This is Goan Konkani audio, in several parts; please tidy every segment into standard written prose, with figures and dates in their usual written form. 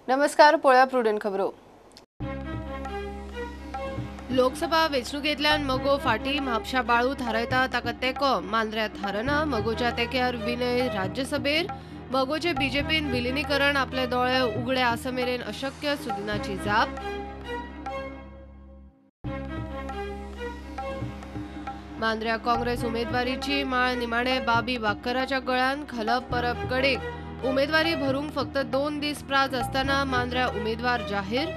नमस्कार, पळया प्रुडंट खबरो। लोकसभा वेंचणुकेंतल्यान मगो फाटी म्हापशा बाळू थारायता ताका तेंको, मांद्र्या थारना मगोच्या तेक्यार विनय राज्यसभेर। मगोचे बीजेपीन विलिनीकरण आपले दोळे उगडे आसा मेरेन अशक्य, सुदिनाची जाप। मांद्र्या काँग्रेस उमेदवारीची माळ निमाणे बाबी वाक्कराच्या गळ्यान, खलप परब कडेक। उमेदवारी भरूंक फक्त 2 दीस प्राज आसतना मांद्र्या उमेदवार जाहीर।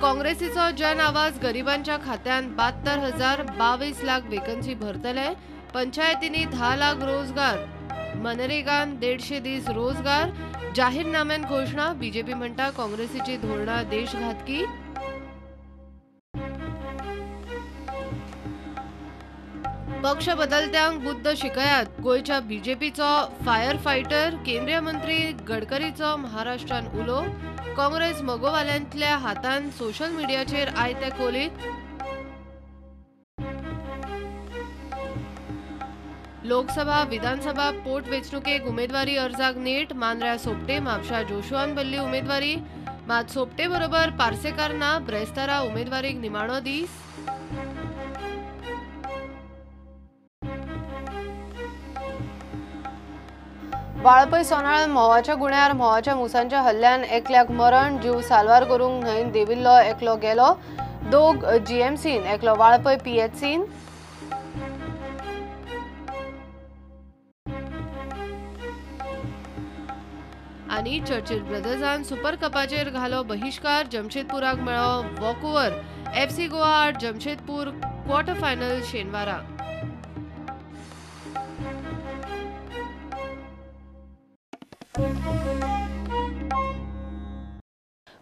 काँग्रेसीचो जन आवाज गरिबांच्या खात्यान 72,022 लाख वेकन्सी भरतले। पंचायतींनी 10 लाख रोजगार, मनरेगान 150 दीस रोजगार, जाहीरनाम्यान घोशणा। बीजेपी म्हणटा काँग्रेसीची धोरणां देशघातकी। पक्ष बदलत्यांक बुद्द शिकयात, गोंयच्या बीजेपीचो फायर फायटर केंद्रीय मंत्री गडकरीचो महाराष्ट्रान उलो। काँग्रेस मगोवाल्यांतल्या हातान सोशल मिडियाचेर आयते कोलीत। लोकसभा विधानसभा पोटवेंचणुकेक उमेदवारी अर्जाक नेट, मांद्र्या सोपटे म्हापशा जोशुआन भरली उमेदवारी। मात सोपटे बरोबर पार्सेकार ना, ब्रेस्तारा उमेदवारीक निमाणो दीस। वाळपय सोनाळ म्होंवाच्या गुण्यार म्होंवाच्या मुसांच्या हल्ल्यान एकल्याक मरण, जीव साल्वार करूंक न्हंयेन देविल्लो एकलो गेलो। दोग जीएमसीन, एकलो वाळपय पीएचसीन। आनी चर्चिल ब्रदर्सान सुपर कपाचेर घालो बहिश्कार, जमशेदपुराक मेळ्ळो वॉकओव्हर। एफसी गोवा आड जमशेदपूर क्वॉर्टर फायनल शेनवारा।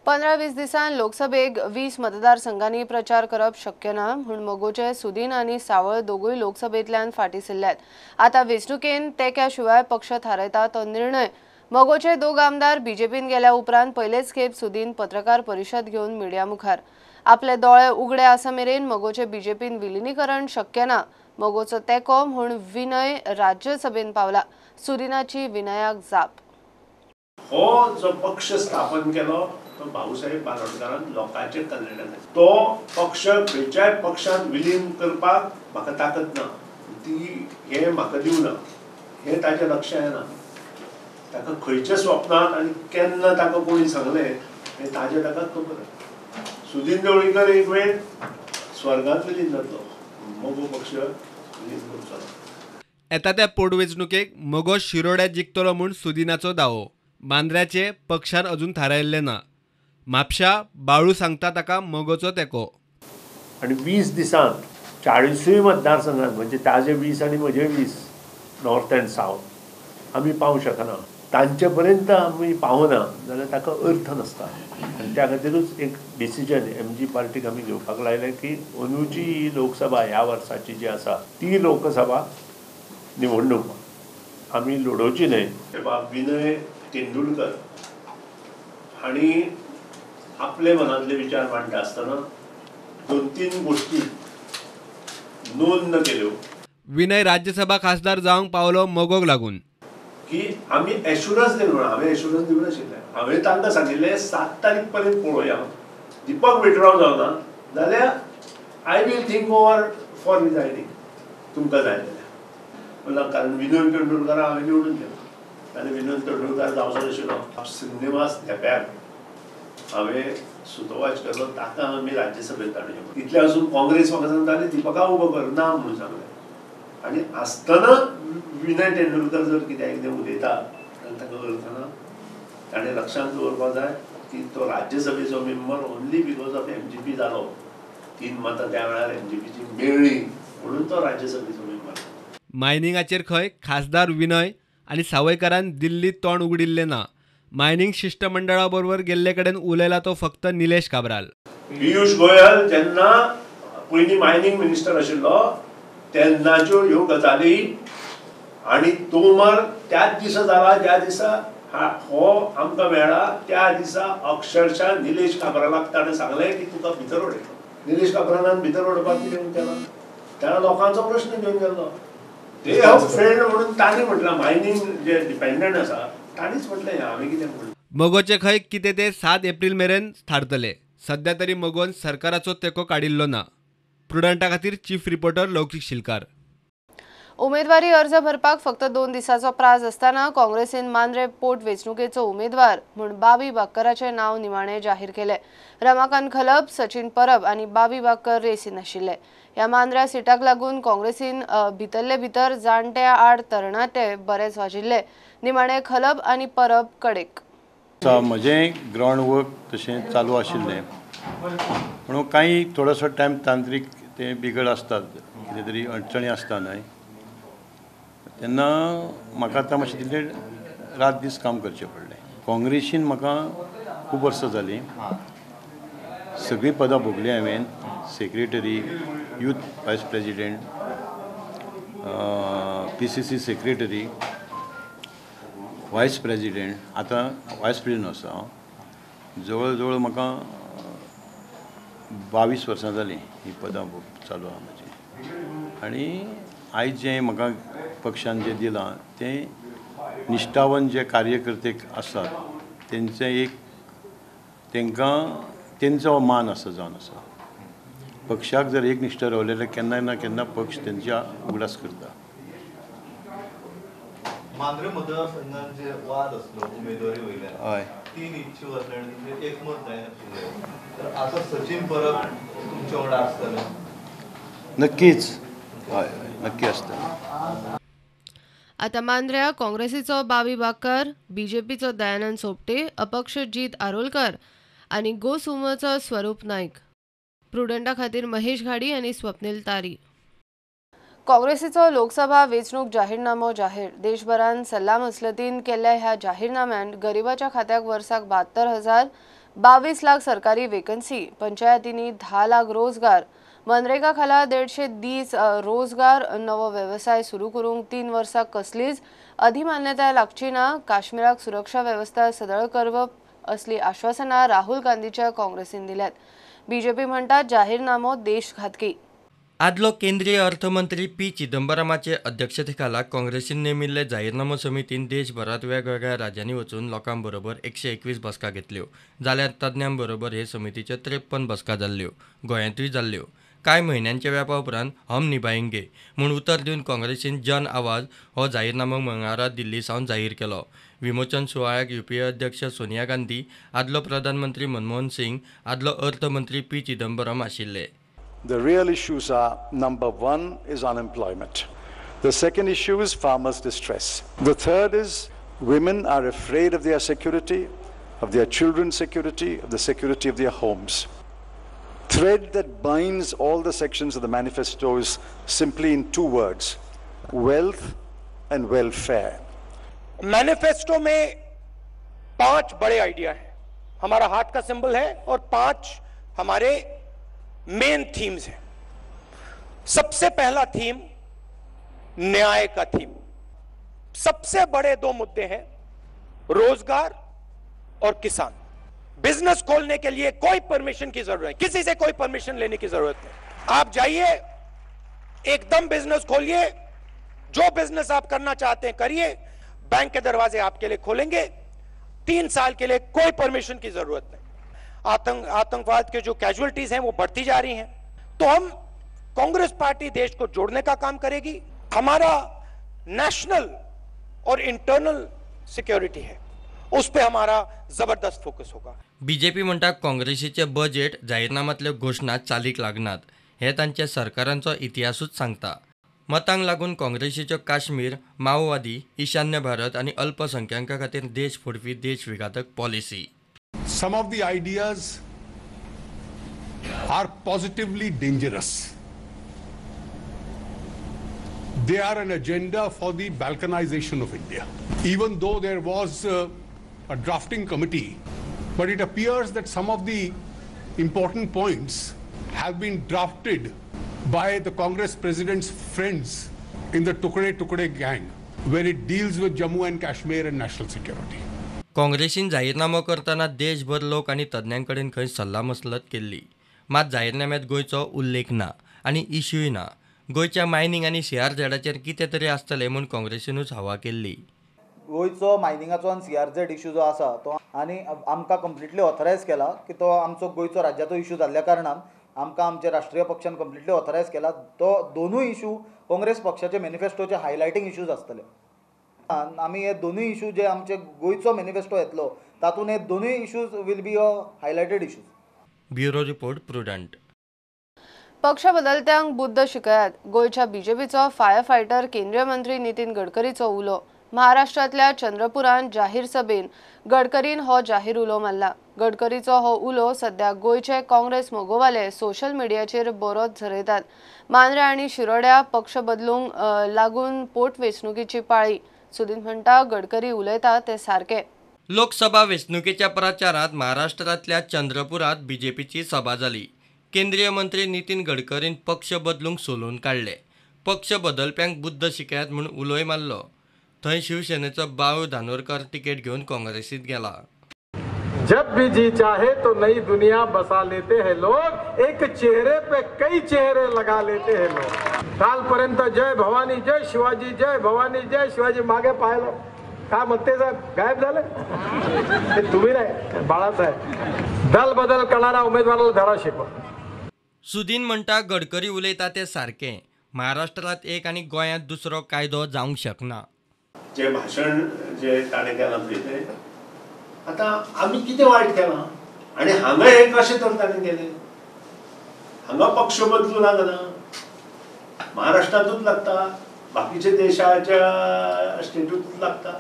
पंदरा 20 दिसान लोकसभेक 20 मतदारसंघांनी प्रचार करप शक्य ना म्हूण मगोचे सुदीन आनी सावळ दोगूय लोकसभेंतल्यान फाटीं सरल्यात। आतां वेंचणुकेन तेंक्या शिवाय पक्ष थारायता तो निर्णय। मगोचे दोग आमदार बीजेपीन गेल्या उपरांत पयलेच खेप सुदीन पत्रकार परिशद घेवन मिडिया मुखार। आपले दोळे उगडे आसा मेरेन मगोचे बीजेपीन विलिनीकरण शक्य ना, मगोचो तेंको म्हूण विनय राज्यसभेन पावला। सुदिनाची विनयाक जाप। हो जो पक्ष स्थापन केलो तो भाऊसाहेब बालोडकारान लोकांचे कल्याणा खातीर, तो पक्ष खंयच्याय पक्षान विलीन करपाक म्हाका ताकद ना, ती हे म्हाका दिवना, हे ताच्या लक्षांत येना। ताका खंयच्या स्वप्नान आनी केन्ना ताका कोणी सांगलें हें ताजें ताका खबर आसा। सुदीन ढवळीकर एक वेळ स्वर्गांत विलीन जातलो, मगो पक्ष विलीन करचो ना। येता त्या पोटवेंचणुकेक मगो शिरोड्या जिखतलो म्हूण सुदिनाचो दावो। मांद्र्याचे पक्षान अजून थारायल्लें ना। म्हापशा बाळू सांगता ताका मगोचो तेंको। आनी 20 दिसांत 40 मतदारसंघात, म्हणजे ताजे 20 आनी म्हजे 20 नॉर्थ अँड सावथ आमी पावूंक शकना, तांचे पर्यंत आमी पावना जाल्यार ताका अर्थ नासता। आनी त्या खातीरूच एक डिसिजन एमजी पार्टीक आमी घेवपाक लायलें की अंदूची ही लोकसभा ह्या वर्साची जी आसा ती लोकसभा निवडणूक आमी लडोवची न्हय। बाब विनय तेंडुलकर हांणी आपले मनांतले विचार मांडटा आसतना 2-3 गोष्टी नोंद केल्यो। विनय राज्यसभा खासदार जावंक पावलो मगोक लागून की आमी एश्युरन्स दिवना, हांवें एश्युरन्स दिवंक नाशिल्लें। हांवें तांकां सांगिल्लें 7 तारीख पर्यंत पळोवया, दीपक विथड्रॉ जावना जाल्यार I will think over for resigning, तुमकां जाय जाल्यार। कारण विनय तेंडुलकर हांवें निवडून दिला, आनी विनोद तेंडुलकर जावचो नाशिल्लो। श्रीनिवास धेंप्याक हांवें सुतोवाच केलो, ताका आमी राज्यसभेत धाडूया। इतलें आसून काँग्रेस म्हाका सांगताली दीपका उबो कर ना म्हणून सांगलें। आनी आसतना विनय तेंडुलकर जर कित्याक कितें उलयता जाल्यार ताका अर्थ ना। ताणें लक्षांत दवरपाक जाय की तो राज्यसभेचो member only because of MGP जालो, 3 मतां त्या वेळार एमजीपीची मेळ्ळी म्हणून तो राज्यसभेचो मेंबर। मायनिंगाचेर खंय खासदार विनय आनी सावयकारान दिल्लीत तोंड उगडिल्लें ना। मायनिंग शिष्टमंडळा बरोबर गेल्ले कडेन उलयला तो फक्त निलेश काब्राल। पियुष गोयल जेन्ना पयलीं मायनिंग मिनिस्टर आशिल्लो तेन्नाच्यो ह्यो गजाली, आनी तोमर त्याच दिसा जाला ज्या दिसा हो आमकां मेळ्ळा त्या दिसा अक्षरशः निलेश काब्रालाक ताणें सांगलें की तुका भितर उडयतलो। निलेश काब्रालान भितर उडोवपाक कितें केलां, ताणें लोकांचो प्रश्न घेवन गेल्लो। They have failed म्हणून तांणी म्हटलां, मायनींग जे डिपेंडंट आसा तांणीच म्हटलें हांवें कितें म्हणलें. मगोचे खंय कितें ते 7 एप्रील मेरेन थारतले. सध्या तरी मगोन सरकाराचो तेंको काडिल्लो ना. प्रुडंटा खातीर चीफ रिपोर्टर लौकीक शिलकार. उमेदवारी अर्ज भरपाक फक्त 2 दिसांचो प्राज आसतना काँग्रेसीन मांद्रे पोट वेंचणुकेचो उमेदवार म्हूण बाबी बाक्कराचें नांव निमाणें जाहीर केलें. रमाकांत खलप, सचिन परब आनी बाबी बाक्कर रेसीन आशिल्ले. ह्या मांद्र्या सिटाक लागून काँग्रेसीन भितरले भितर जाणट्या आड तरणाटे बरेच वाजिल्ले. निमाणें खलप आनी परब कडेक. म्हजें ग्रावंड वर्क तशें चालू आशिल्लें, पूण कांय थोडोसो टायम तांत्रीक ते बिगड आसतात, कितें तरी अडचणी आसता न्हय, तेन्ना म्हाका आतां मातशें तितलें रात दीस काम करचें पडलें. काँग्रेसीन म्हाका खूब वर्सां जालीं, सगळीं पदां भोगलीं हांवें, secretary, youth vice president, PCC secretary, vice president, आतां वायस प्रेजिडेंट आसा हांव. जवळ जवळ म्हाका 22 वर्सां जालीं ही पदां चालू आहा म्हजी. आनी आयज जें म्हाका पक्षान जें दिलां तें निश्ठावन जे कार्यकर्ते आसात तेंचें एक तांकां तेंचो मान आसा जावन आसा. पक्षाक जर एक निश्ठा रावले जाल्यार केन्ना ना केन्ना पक्ष तेंच्या उगडास करता. मांद्रे मतदारसंघात जे वाद असलो उमेदवारी वयल्यान, हय, 3 इच्छूक आसले आनी तुमचें एकमत जायनाशिल्लें, तर आतां सचिन परब तुमच्या वांगडा आसतले? नक्कीच, हय हय, नक्की आसतले. आतां मांद्र्या काँग्रेसीचो बाबी बाक्कर, बीजेपीचो दयानंद सोपटे, अपक्ष जीत आरोलकर आनी गोसुमोचो स्वरूप नायक. प्रुडंटा खातीर महेश घाडी आनी स्वप्नील तारी. काँग्रेसीचो लोकसभा वेंचणूक जाहीरनामो जाहीर. देशभरान सल्लामसलतीन केल्ल्या ह्या जाहीरनाम्यान गरिबाच्या खात्याक वर्साक 72,000, 22 लाख सरकारी वेकन्सी, पंचायतींनी 10 लाख रोजगार, मनरेगा खाला 150 दीस रोजगार, नवो वेवसाय सुरू करूंक 3 वर्सां कसलीच अधिमान्यताय लागची ना, काश्मीराक सुरक्षा वेवस्था सदळ करप असली आश्वासनां राहुल गांधीच्या काँग्रेसीन दिल्यात. बीजेपी म्हणटा जाहीरनामो देशघातकी. आदलो केंद्रीय अर्थमंत्री पी चिदंबरमाचे अध्यक्षतेखाला काँग्रेसीन नेमिल्ले जाहीरनामो समितीन देशभरात वेगवेगळ्या राज्यांनी वचून लोकांबरोबर 121 बसका घेतल्यो, जाल्यार तज्ञांबरोबर हे समितीच्यो 53 बसका जाल्ल्यो, गोंयांतूय जाल्ल्यो. कांय म्हयन्यांच्या व्यापा उपरांत हम निभाएंगे म्हूण उतर दिवन काँग्रेसीन जन आवाज हो जाहीरनामो मंगळारा दिल्ली सावन जाहीर केलो. विमोचन सुवाळ्याक युपीए अध्यक्ष सोनिया गांधी, आदलो प्रधानमंत्री मनमोहन सिंग, आदलो अर्थमंत्री पी चिदंबरम आशिल्ले. The real issues are, number 1 is unemployment. The second issue is farmers' distress. The third is women are afraid of their security, of their children's security, of the security of their homes. Thread that binds all the sections of the manifesto is simply in 2 words, wealth and welfare. Manifesto में 5 बड़े आइडिया हैं. हमारा हाथ का सिंबल है और 5 हमारे मेन थीम्स हैं. सबसे पहला थीम न्याय का थीम. सबसे बड़े 2 मुद्दे हैं, रोजगार और किसान. बिजनेस खोलने के लिए कोई परमिशन की जरूरत नहीं, किसी से कोई परमिशन लेने की जरूरत नहीं. आप जाइए, एकदम बिजनेस खोलिए, जो बिजनेस आप करना चाहते हैं करिए, बैंक के दरवाजे आपके लिए खोलेंगे. 3 साल के लिए कोई परमिशन की जरूरत नहीं. आतंकवाद के जो कैजुअलिटीज हैं वो बढ़ती जा रही हैं. तो हम कांग्रेस पार्टी देश को जोड़ने का काम करेगी. हमारा नेशनल और इंटरनल सिक्योरिटी है, उस पे हमारा जबरदस्त फोकस होगा. बीजेपी म्हणटा काँग्रेसीचे बजेट जाहीरनामांतल्यो घोशणा चालीक लागनात हे तांच्या सरकारांचो इतिहासूच सांगता. मतांक लागून काँग्रेसीच्यो काश्मीर, माओवादी, ईशान्य भारत आनी अल्पसंख्यांका खातीर देश फोडपी देशविघातक Policy. Some of the ideas are positively dangerous. They are an agenda for the balkanization of India. Even though there was a drafting committee, but it appears that some of the important points have been drafted by the Congress president's friends in the Tukde Tukde gang when it deals with Jammu and Kashmir and national security. काँग्रेसीन जाहीरनामो करतना देशभर लोक आनी तज्ञां कडेन खंय सल्लामसलत केल्ली, मात जाहीरनाम्यांत गोंयचो उल्लेख ना आनी इश्यूय ना. गोंयच्या मायनिंग आनी सीआरझेडाचेर कितें तरी आसतलें म्हूण काँग्रेसीनूच हवा केल्ली. गोंयचो मायनिंगाचो आनी सीआरझेड इशू जो आसा तो आनी आमकां कंप्लिटली ऑथरायज केला की तो आमचो गोंयचो राज्याचो इशू जाल्ल्या कारणान आमकां आमच्या राष्ट्रीय पक्षान कंप्लिटली ऑथरायज केला. तो दोनूय इशू काँग्रेस पक्षाचे मॅनिफेस्टोचे हायलायटींग इशूज आसतले. आमी हे दोनूय इशू जे आमचे गोंयचो मॅनिफेस्टो येतलो तातूंत हे दोनूय issues will be a highlighted issues. Bureau report, Prudent. पक्ष बदलत्यांक बुद्द शिकयात. गोंयच्या बीजेपीचो फायर फायटर केंद्रीय मंत्री नितीन गडकरीचो उलो. महाराष्ट्रांतल्या चंद्रपुरान जाहीर सभेन गडकरीन हो जाहीर उलो मारला. गडकरीचो हो उलो सध्या गोंयचे काँग्रेस मगोवाले सोशल मिडियाचेर बरोच झरयतात. मांद्रे आनी शिरोड्या पक्ष बदलूंक लागून पोटवेंचणुकीची पाळी. सुदीन म्हणटा गडकरी उलयता ते सारके. लोकसभा वेंचणुकेच्या प्रचारांत महाराष्ट्रांतल्या चंद्रपुरांत बीजेपीची सभा जाली. केंद्रीय मंत्री नितीन गडकरीन पक्ष बदलूंक सोलून काडले. पक्ष बदलप्यांक बुद्द शिकयात म्हूण उलोय मारलो. थंय शिवसेनेचो बाळू धानोरकर तिकेट घेवन काँग्रेसीत गेला. जब भी जी चाहे तो नई दुनिया बसा लेते हैं लोग, एक चेहरे पे कई चेहरे लगा लेते हैं लोग. कालपर्यंत जय भवानी जय शिवाजी जय भवानी जय शिवाजी मागे पाहिलं काय म्हणते साहेब गायब झाले. ते तुम्ही नाही बाळासाहेब. दल बदल करणाऱ्या उमेदवाराला धडा शिकवा. सुदीन म्हणटा गडकरी उलयता ते सारकें. महाराष्ट्रांत एक आनी गोंयांत दुसरो कायदो जावंक शकना. जे भाशण जे ताणें केलां पळय तें आतां आमी कितें वायट केलां आनी हांगा हें कशें तर ताणें केलें. हांगा पक्ष बदलू लागना, महाराष्ट्रांतूच लागता, बाकीच्या देशाच्या स्टेटूच लागता.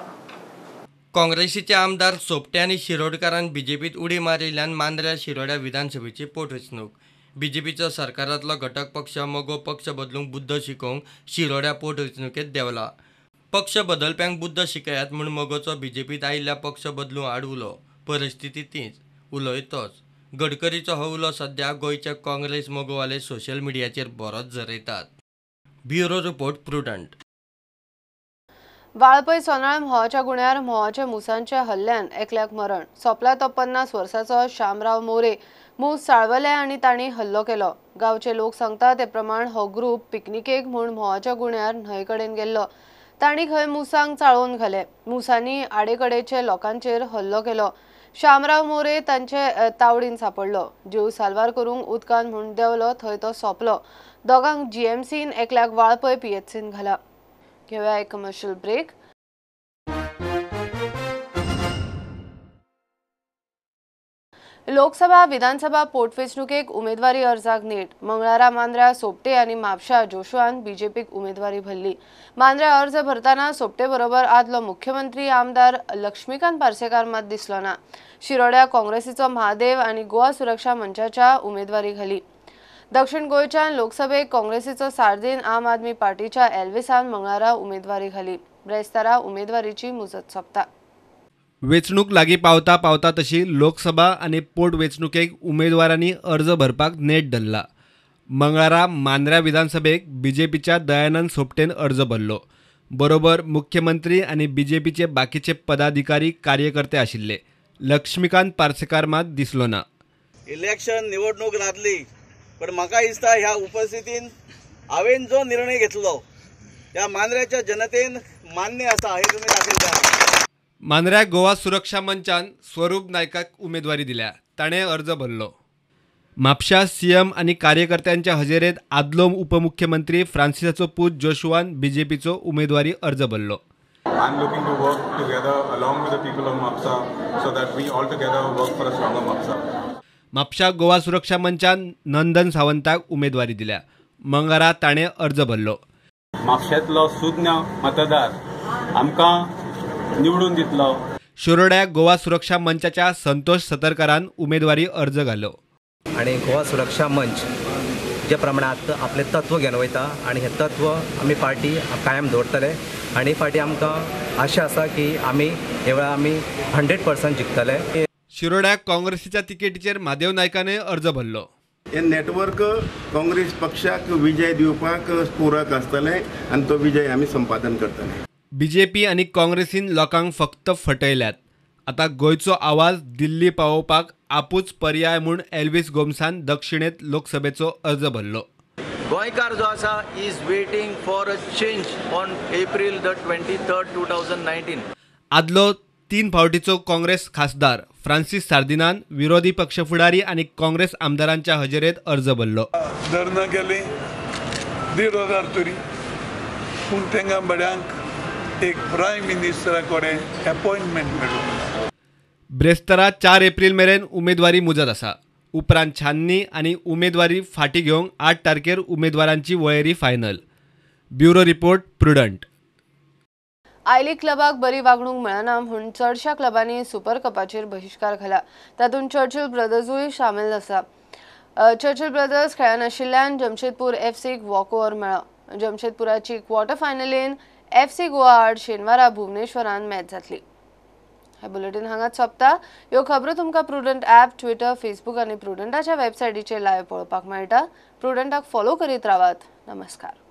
काँग्रेसीचे आमदार सोपटे आनी शिरोडकारान बीजेपीत उडी मारिल्ल्यान मांद्र्या शिरोड्या विधानसभेची पोटवेंचणूक. बीजेपीचो सरकारांतलो घटक पक्ष मगो पक्ष बदलूंक बुद्द शिकोवंक शिरोड्या पोटवेंचणुकेंत देंवला. पक्ष बदलप्यांक बुद्द शिकयात म्हूण मगोचो बीजेपीत आयिल्ल्या पक्ष बदलूं आड उलो. परिस्थिती तीच, उलोय तोच. गडकरीचो हो उलो सध्या गोंयचे काँग्रेस मगोवाले सोशल मिडियाचेर बरोच झरयतात. Bureau report, Prudent. Valpoi Sonal म्होंवाच्या गुण्यार म्होंवाच्या मुसांच्या हल्ल्यान एकल्याक मरण. सोंपला तो 50 वर्साचो शामराव मोरे. मूस चाळवले आनी तांणी हल्लो केलो. गांवचे लोक सांगता ते प्रमाण हो ग्रुप पिकनिकेक म्हूण म्होंवाच्या गुण्यार न्हंय कडेन गेल्लो. तांणी खंय मुसांक चाळोवन घाले. मुसांनी आडेकडेचे लोकांचेर हल्लो केलो. शामराव मोरे तांचे तावडीन सापडलो. जीव साल्वार करूंक उदकान म्हूण देंवलो थंय तो सोंपलो. दोगांक जीएमसीन एकल्याक वाळपय पीएचसीन घाला. घेवया एक कमर्शियल ब्रेक. लोकसभा विधानसभा पोटवेंचणुकेक उमेदवारी अर्जाक नेट. मंगळारा मांद्र्या सोपटे आनी म्हापशा जोशुआन बीजेपीक उमेदवारी भरली. मांद्र्या अर्ज भरतना सोपटे बरोबर आदलो मुख्यमंत्री आमदार लक्ष्मीकांत पार्सेकार मात दिसलो ना. शिरोड्या काँग्रेसीचो महादेव आनी गोवा सुरक्षा मंचाच्या उमेदवारी घाली. दक्षिण गोंयच्यान लोकसभेक काँग्रेसीचो सार्दीन आम आदमी पार्टीच्या एल्विसान मंगळारा उमेदवारी घाली. ब्रेस्तारा उमेदवारीची मुजत सोंपता. वेंचणूक लागीं पावता पावता तशी लोकसभा आनी पोटवेंचणुकेक उमेदवारांनी अर्ज भरपाक नेट धरला. मंगळारा मांद्र्या विधानसभेक बीजेपीच्या दयानंद सोपटेन अर्ज भरलो. बरोबर मुख्यमंत्री आनी बीजेपीचे बाकीचे पदाधिकारी कार्यकर्ते आशिल्ले. लक्ष्मीकांत पार्सेकार मात दिसलो ना. इलेक्शन निवडणूक जातली पण म्हाका दिसता ह्या उपस्थितीन हांवें जो निर्णय घेतलो त्या मांद्र्याच्या जनतेन मान्य आसा हे तुमी दाखयता. मांद्र्या गोवा सुरक्षा मंचान स्वरूप नायकाक उमेदवारी दिल्या. ताणें अर्ज भरलो. म्हापशा सीएम आनी कार्यकर्त्यांच्या हजेरेंत आदलो उपमुख्यमंत्री फ्रांसिसाचो पूत जोशुआन बीजेपीचो उमेदवारी अर्ज भरलो. I am looking to work together along with the people of Mapsa so that we all together work for a stronger Mapsa. Mapusa Goa Suraksha मंचान Nandan सावंताक उमेदवारी दिल्या. मंगळारा ताणें अर्ज भरलो. म्हापशेंतलो सुज्ञ मतदार आमकां निवडून दितलो. शिरोड्या गोवा सुरक्षा मंचाच्या संतोष सतरकारान उमेदवारी अर्ज घालो. आनी गोवा सुरक्षा मंच जे प्रमाणे आतां आपलें तत्व घेवन वयता आनी हें तत्व आमी पार्टी कायम दवरतले आनी फाटी आमकां आशा आसा की आमी ह्या वेळार आमी 100% जिखतले. शिरोड्या काँग्रेसीच्या तिकेटीचेर महादेव नायकाने अर्ज भरलो. हे नेटवर्क काँग्रेस पक्षाक विजय दिवपाक पूरक आसतलें आनी तो विजय आमी संपादन करतले. बीजेपी आनी काँग्रेसीन लोकांक फक्त फटयल्यात. आतां गोंयचो आवाज दिल्ली पावोवपाक आपूच पर्याय म्हूण एल्विस गोम्सान दक्षिणेंत लोकसभेचो अर्ज भरलो. गोंयकार जो आसा is waiting for a change on April the 23rd 2019. आदलो 3 फावटीचो काँग्रेस खासदार फ्रांसीस सार्दिनान विरोधी पक्ष फुडारी आनी काँग्रेस आमदारांच्या हजेरेत अर्ज भरलो. धरणां गेली 1,500 तरी पूण तांकां बऱ्यांक एक प्रायम मिनिस्टरा कडेन अपॉयंटमेंट मेळूंक. ब्रेस्तारा 4 एप्रिल मेरेन उमेदवारी मुजत आसा. उपरांत छाननी आनी उमेदवारी फाटी घेवंक 8 तारखेर उमेदवारांची वळेरी final. Bureau report, Prudent. I league क्लबाक बरी वागणूक मेळना म्हूण चडशा क्लबांनी सुपर कपाचेर बहिश्कार घाला. तातूंत चर्चिल ब्रदर्सूय सामील आसा. चर्चिल ब्रदर्स खेळनाशिल्ल्यान जमशेदपूर एफसीक वॉकओव्हर मेळ्ळो. जमशेदपुराची क्वॉर्टर फायनलीन एफसी गोवा आड शेनवारा भुवनेश्वरान मॅच जातली. हे बुलेटिन हांगाच सोंपता. ह्यो खबरो तुमकां प्रुडंट ॲप, ट्विटर, फेसबूक आनी प्रुडंटाच्या वेबसायटीचेर लायव्ह पळोवपाक मेळटा. प्रुडंटाक फॉलो करीत रावात. नमस्कार.